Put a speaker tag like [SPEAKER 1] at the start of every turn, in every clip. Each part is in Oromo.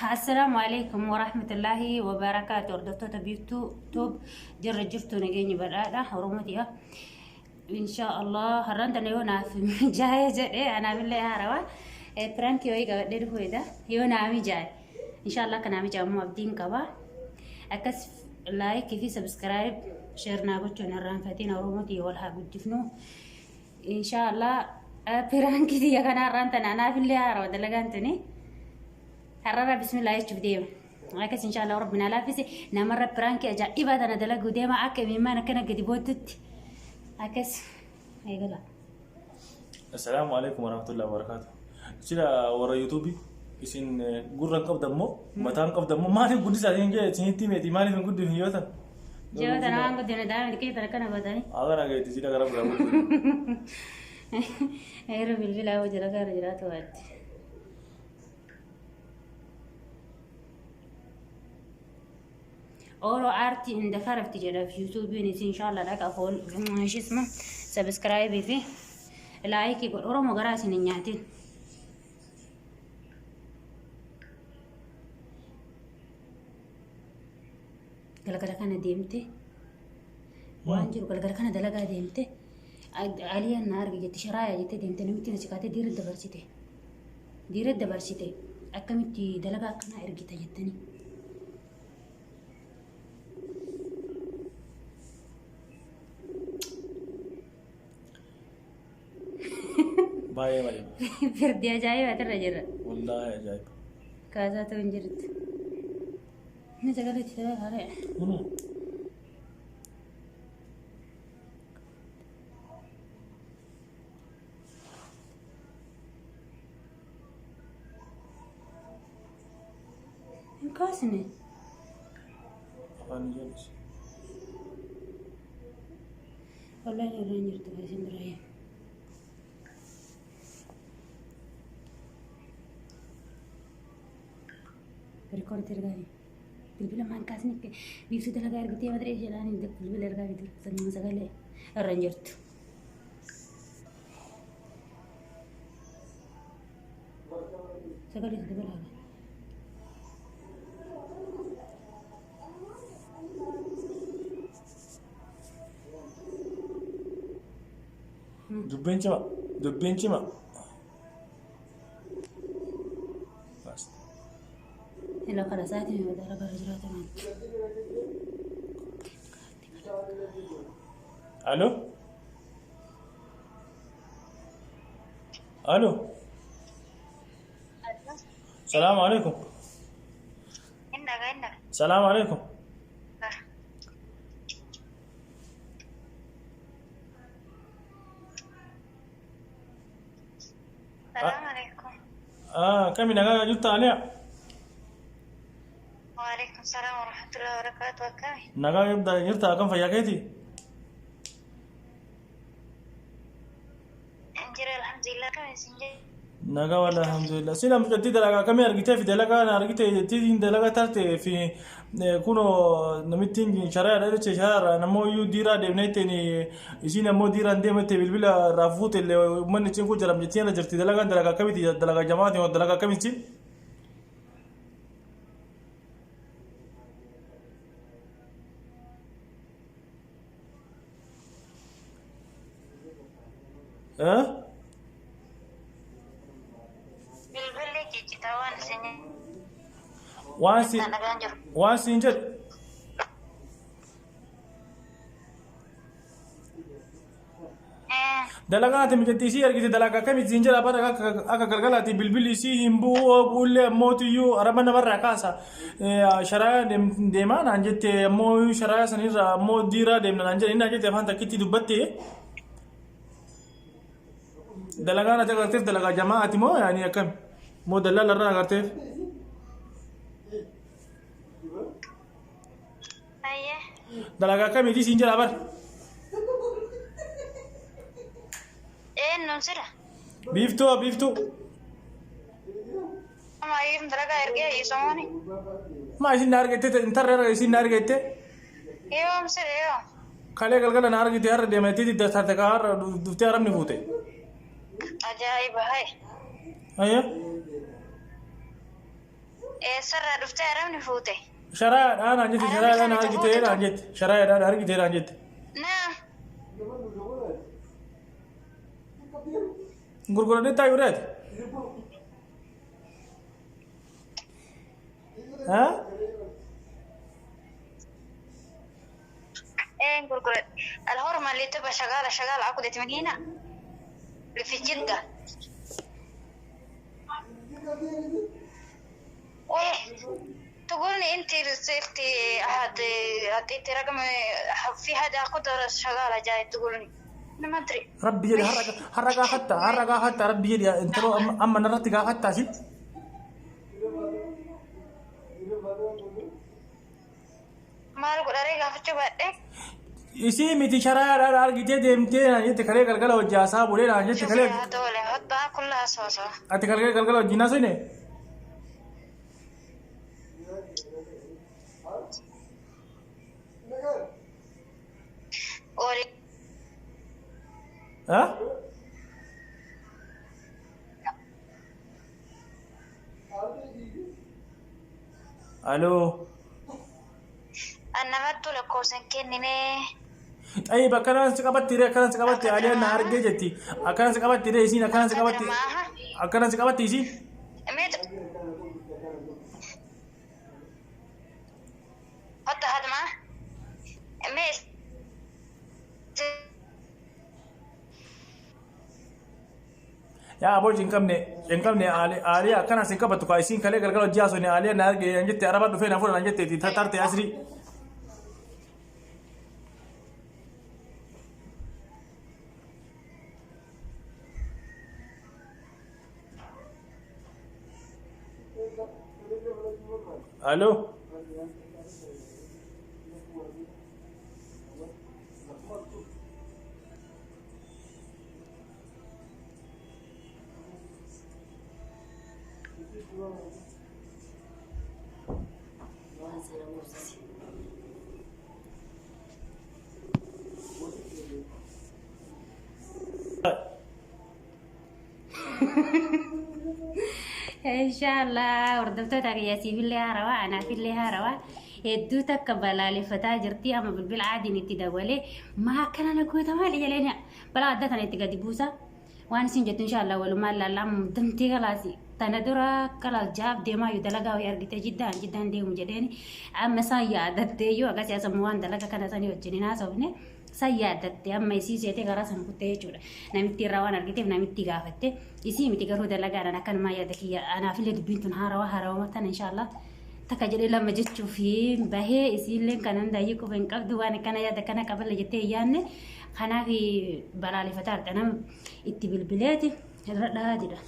[SPEAKER 1] Assalaamu alaikum warahmatullaahi wabarakaatu. Hordoftoota Biiftuu Tube jirra jirtu nageenyi badhaadha Oromotiya. Insha Allah har'aan tana yoo naaf mijaa'e jedhe anaafillee haarawa. Pirankii wayii qabadhee dhufuudha. Yoo naa mijaa'e. Insha Allah akka naa mijaa'u immoo abdiin qaba. Akkas laayikii fi sabiskiraayib sheer naa gochuun irraanfatiin Oromotiya wal haa guddifnu. Insha Allah piraankii tiyya kana har'aan tana anaafillee haarawa dalagaan tuni. Har'arra bismillah jechuuf deema. Akkas insha Allah rabbi naa laaffise namarra piraankii ajaa'ibaa tana dalaguu deema akka imimmaan akkana gadi booddutti. Akkas eegala.
[SPEAKER 2] Assalaamu alaikum warahmatullahi wabarakatuh. Sila warra YouTube isin gurra hin qabdan moo mataa hin qabdan moo maaliif guddisaa isin jedhe isinitti himeeti maaliif hin guddifne yoo ta'an.
[SPEAKER 1] Yoo tana waan guddina daa'imni kee tana kana godhanii.
[SPEAKER 2] Haala gaheetti sila gara biraa guddifne.
[SPEAKER 1] Yeroo bilbilaa hojii ragaa jiraatu waatti. Oro Aartii in the Craft jedha yuutuubiin isin inshallah dhaqa fool ishisma sabiskiraayibii fi laayikii godhu Oromoo garaa isin hin nyaatin. Galgala kana deemte waan jiru galgala kana dalagaa deemte Aliyaan na arge jette sharaaya jette deemte namitti na siqaatee diira dabarsite. Diira dabarsite akkamitti dalagaa akkanaa ergita jettanii.
[SPEAKER 2] Baay'ee baay'ee.
[SPEAKER 1] Firdi ajaa'ibaati irra jirra.
[SPEAKER 2] Wallaahi ajaa'iba.
[SPEAKER 1] Kaasaa ta'u hin jirtu. Inni sagalee itti ta'ee haaree.
[SPEAKER 2] Kunoo.
[SPEAKER 1] Hin kaasne.
[SPEAKER 2] Afaan ni jallis.
[SPEAKER 1] Wallahi irra hin jirtu kan isin dura yaa. Rikoordi ergaa bilbila maan kaasni biiftuu dalagaa ergitee madiree jedhaan bilbila ergaa bitu sagalee irra hin jirtu. Sagalee itti dabalaa.
[SPEAKER 2] Dubbiin cima. Dubbiin cima. Bas.
[SPEAKER 1] Ila kana sa'aatiin yoo dalagaa irra jiraate maal?
[SPEAKER 2] Alo. Alo. Salaamu alaikum.
[SPEAKER 3] Inna ga inna.
[SPEAKER 2] Salaamu alaikum.
[SPEAKER 3] Salaam alaikum.
[SPEAKER 2] Ah, kami nagaa jirta Aliya?
[SPEAKER 3] Wa alaikum salaam wa rahmatullahi wa barakatuh. Akkami?
[SPEAKER 2] Nagaa jirta jirta akkam fayyaa keeti?
[SPEAKER 3] Jira alhamdulillah akkami isin jira?
[SPEAKER 2] Nagaa wala alhamdulillah. Sila mucattii dalagaa akkamii argitee fi dalagaa na argite jettiin dalagaa tarte fi kunoo namittiin sharaa jeche sharaa namoo iyyuu diiraa deemnee ittiin isiin ammoo diiraan deemte bilbila irraa fuute illee uummanni isiin kun jaram jettiin irra jirti dalagaan dalagaa akkamiiti dalagaa jamaati moo dalagaa akkamiiti? Eh?
[SPEAKER 3] Bilbilli ciccitaa waan isin
[SPEAKER 2] Waan si
[SPEAKER 3] nagaan jiru.
[SPEAKER 2] waan siin jedhu Dalagaa ati mijatti isii argite dalagaa akkamitti siin jedha bara akka galgalaati bilbilli isii hin bu'u bu'ullee ammootiyyuu araba namarraa kaasa sharaaya deemaa naan jette ammoo sharaaya sanirraa ammoo diiraa deemna naan jedhe inni naan jette afaan takkitti dubbatte dalagaan ati agarteef dalagaa jamaa'aati moo yaani akkam moo dallaa irraa agarteef
[SPEAKER 3] Ayyee.
[SPEAKER 2] dalagaa akkamiiti siin jedha bara
[SPEAKER 3] Eenyuun sira?
[SPEAKER 2] biiftuu biiftuu
[SPEAKER 3] Maayyuun dalagaa ergee hiisomooni.
[SPEAKER 2] maa isin na argatte intarra isin na argatte
[SPEAKER 3] Yoom sira yoom?
[SPEAKER 2] kalee galgala na argite har'a deematee tarte kaa har'a dhuftee haramni fuute.
[SPEAKER 3] Ajaa'iba hayi.
[SPEAKER 2] Ayya.
[SPEAKER 3] Eessarraa dhuftee arabni fuute?
[SPEAKER 2] Sharaadhaan naan jette sharaadhaan argitee naan jette sharaadhaan argitee naan jette.
[SPEAKER 3] Naa.
[SPEAKER 2] Gurguradhee taa'uu reeti. Haa?
[SPEAKER 3] ايه نقول الهرمة اللي تبقى شغالة شغالة عقدة من هنا اللي في جدة. ايه تقولني انت رسلتي احد اعطيتي رقم في هذا قدرة شغالة جاي تقولني انا ما ادري.
[SPEAKER 2] Rabbi jedhi har'a gaafatta har'a gaafatta rabbi jedhi intaloo amma narratti gaafatta asin.
[SPEAKER 3] ما اقول اريقها في الجبل. ايه
[SPEAKER 2] Isii miti sharaadhaan argitee deemtee naan jette kalee galgala hojii haasaa bulee naan jette
[SPEAKER 3] شوفي
[SPEAKER 2] kalee
[SPEAKER 3] هذول حطها كلها سوا سوا.
[SPEAKER 2] ati kalee galgala hojii naasine.
[SPEAKER 3] وري
[SPEAKER 2] Haa? Aloo.
[SPEAKER 3] انا ما لكوسن كنني.
[SPEAKER 2] طيب akkanaan si qabatti ree akkanaan si qabatti aliyaan na argee jetti akkanaan si qabatti ree isiin akkanaan si qabatti
[SPEAKER 3] معاها
[SPEAKER 2] akkanaan si qabatti isiin.
[SPEAKER 3] ميت حط هذا معاه ميت.
[SPEAKER 2] Yaa aboo hin qabne hin qabne aaliyaa akkanaan si qabattu kaa isiin kalee galgala hojii haasofne aaliyaa na argee naan jette araba dhufee na fuudha naan jette tarte asrii. Aloo.
[SPEAKER 1] Inshallah hordoftoota kiyyaasiifillee haarawaa anaafillee haarawaa hedduu takka balaaleffataa jirti amma bilbila adiin itti dabalee maa akkana na goota maali jedheen balaa adda tana itti gadi buusa waan isin jettu inshallah walumaan laallaa damtee kalaasi tana dura kalaas jaaf deemaa yoo dalagaa wayii argite jiddaan jiddaan deemu jedheen amma isaan yaadattee yoo akkasii asamu waan dalaga kana sanii wajjin hin haasofne san yaadatte amma isii seetee karaa sana kuttee jechuudha. Namitti irraa waan argiteef namitti gaafatte isii miti garuu dalagaadhaan akkanumaa yaada kiyya anaafillee dubbiin tun haarawaa haarawaa tana inshallah takka jedhee lama jechuuf bahee isiillee kan hundaayyuu quba hin qabdu waan akkana yaada kana qaballa jettee hin yaadne kanaaf balaaleffataa har'a nama itti bilbileeti irra dhahaa jedha.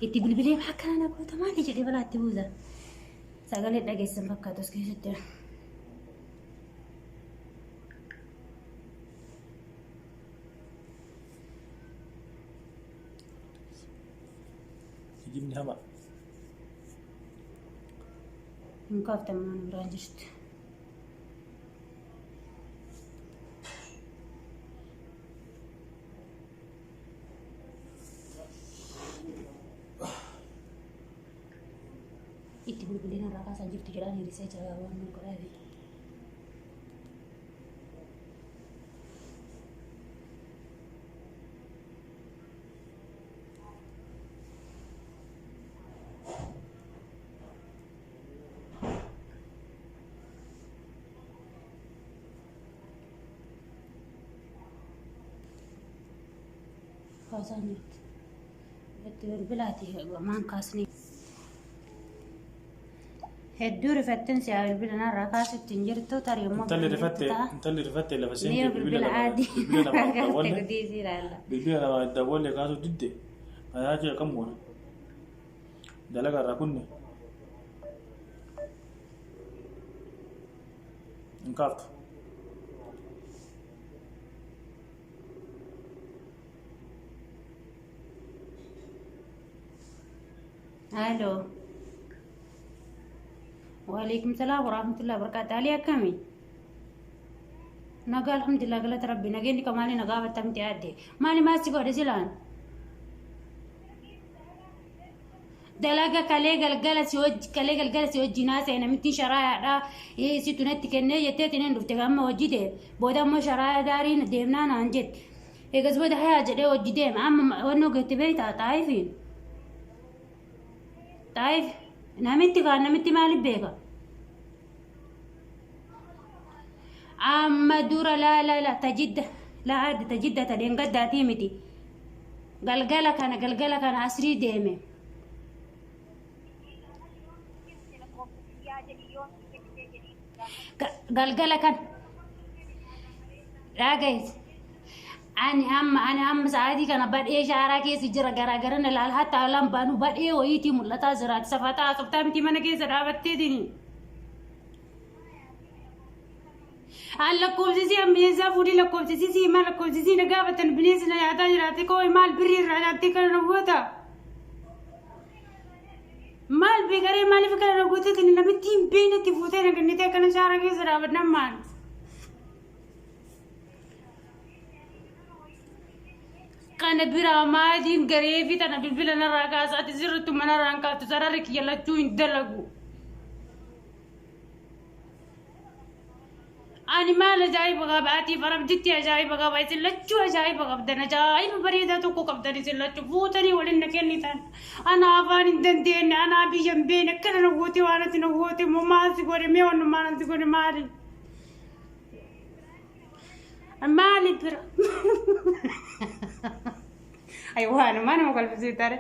[SPEAKER 1] Itti bilbilee akkana na goota maali jedhee balaa itti buusa. Sagalee dhageessan fakkaatu as keessatti.
[SPEAKER 2] Kijibni hamaa.
[SPEAKER 1] Hin kaaftan waan biraan jirtu. Itti bilbileen irraa kaasaa jirtu jedhaan hir'isee jira waan nu godhaafi. Kaasaan jirti. Itti bilbilaati maan kaasni. Hedduu rifatteen si'a bilbila narraa kaasutti hin jirtu tarii immoo
[SPEAKER 2] Intalli rifatte intalli rifatte lafa
[SPEAKER 1] Mee
[SPEAKER 2] seente bilbila
[SPEAKER 1] bilbila
[SPEAKER 2] lama
[SPEAKER 1] adii
[SPEAKER 2] bilbila lama
[SPEAKER 1] kaastee
[SPEAKER 2] dawwalle
[SPEAKER 1] guddisii ilaalla.
[SPEAKER 2] bilbila lama dawwalle kaasuu didde kanaa jira kam goona dalagaa irraa kunne hin kaaftu.
[SPEAKER 1] Aloo. Waalaikum salaam warahmatullahi wabarakatuh. Ali akkami? Nagaa alhamdulillah galata rabbi nageenyi kamaali nagaa battamti adde. Maali maasi godhe silaan? Dalaga kalee galgala si wajji kalee galgala si wajjin haasa'e namittiin sharaayaadha situ natti kennee jetteetiin hin dhufte amma hojii deeme booda ammoo sharaaya daariin deemnaa naan jette eegas booda hayaa jedhee hojii deeme amma wannoo geetti beektaa xaayifiin xaayif namitti kaan namitti maaliif beeka amma dura laa laa laa tajidda laa adda tajidda ta dheengaddaatii miti galgala kana asrii deeme. Galgala kan dhagays ani amma sa'aatii kana badhee shaaraa keessa jira garaagara na laal hatta alaan baanu badhee wayiitii mul'ataa jiraati safataa haasoftaa miti mana keessa dhaabatteetini. An lakkoofsisii an bineensaa fuudhii lakkoofsisii sii maal lakkoofsisii na gaafatan bineensi na nyaataa jiraate koo maal birrii irraa nyaattee kana na goota. Maal beekaree maaliif kana na gooteetiin namitti hin beeknetti fuutee na kennitee akkana shaara keessa dhaabannaan maal? Kana biraa maatiin garee fi tana bilbila narraa kaasaati sirrittu manarraa hin kaaftu sararri kiyya lachuu hin dalagu. Ani maal ajaa'iba qaba atiif arabditti ajaa'iba qaba isin lachuu ajaa'iba qabdan ajaa'iba bareedaa tokko qabdan isin lachuu fuutanii waliin na kennitan. Ana afaan hin dandeenye ana biyya hin beekne akkana na goote waan ati na goote immoo maal si godhe mee wannumaan ati godhe maali? Maali bira? Ay waanuma nama kolfisiitare.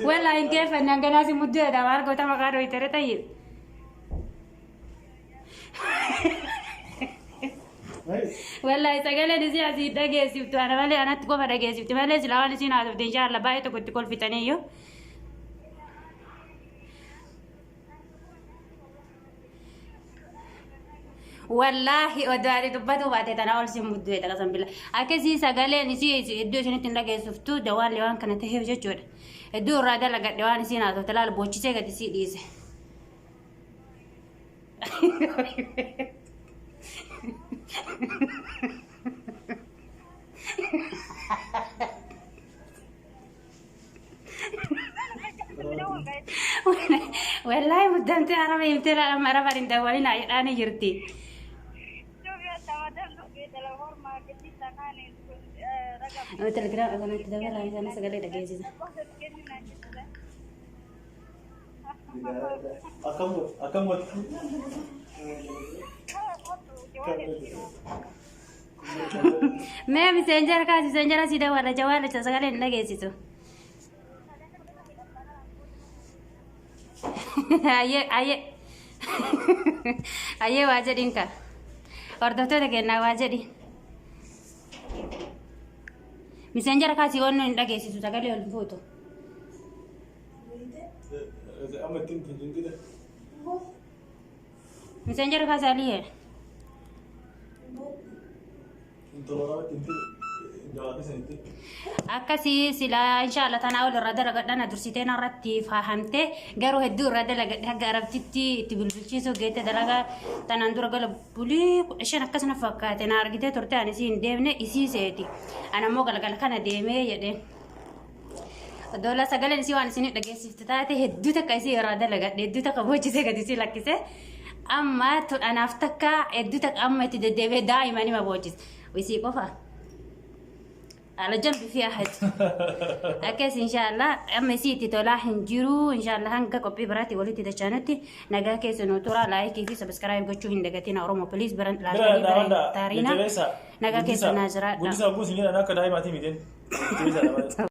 [SPEAKER 1] Wallahi hin keeffanne hanganaa si muddeedha maal goota maqaa dhoytere tayyib. Wallahi sagaleen isii asii dhageessiftu ana malee anatti qofa dhageessifti malee silaa waan isiin haasofte inshaalla baay'ee tokko itti kolfitaniyyuu. Wallaahi odoo ati dubbatu baate tana ol si mudduu jedha qasan billa. Akkasii sagaleen isii iddoo isinitti hin dhageessiftu dawaalli waan kana ta'eef jechuudha. Iddoo irraa dalagadhe waan isiin haasofte laal boochisee gadi sii dhiise. Wallaahi muddamtee araba himtee laala araba hin dawwalina jedhaanii jirti. Telegiraam kanatti dabalaa isaan sagalee dhageessisa.
[SPEAKER 2] Akkam godhu?
[SPEAKER 1] Mee miseenjara kaasi miseenjara si dawwala jawaala sagalee hin dhageessisu. Ayyee ayyee ayyee waa jedhiin ka hordoftoota kennaa waa jedhi. Miseenjara kaasii waan hin dhageessisu sagalee ol fuutu.
[SPEAKER 2] Amma ittiin tinjintite.
[SPEAKER 1] Miseenjara kaasii aliyee.
[SPEAKER 2] Intala ittiin jawaate sanitti.
[SPEAKER 1] Akkasii silaa inshaalla tanaa ol irra dalagadha na dursitee narratti fahamte garuu hedduu irra dalagadhe hanga arabtitti itti bilbilchiisuu geette dalagaa tanaan dura gala bulii 15 akkasuma fakkaate na argitee turte ani isii hin deemne isii seeti ana immoo galgala kana deemee jedheen. Dola sagaleen isii waan isin dhageessifte taate hedduu takka isii irraa dalagadhe hedduu takka boochisee gadi isii lakkise amma anaaf takka hedduu takka amma itti deddeebi'ee daa'ima nima boocise isii qofa. على جنب في أحد أكيس إن شاء الله أما سيتي تولا هنجرو إن شاء الله هنگا كوبي براتي ولتي دشانتي نجا كيس نوتورا لايك في سبسكرايب gochuu hin dagatina Oromo please baran
[SPEAKER 2] Bira
[SPEAKER 1] laaltanii
[SPEAKER 2] daawwadhaa.
[SPEAKER 1] taariina
[SPEAKER 2] Jajjabeessaa.
[SPEAKER 1] nagaa keessa naa jiraadha.
[SPEAKER 2] Guddisaa guusin jedhan akka daa'imaatii miti. Jajjabeessaa.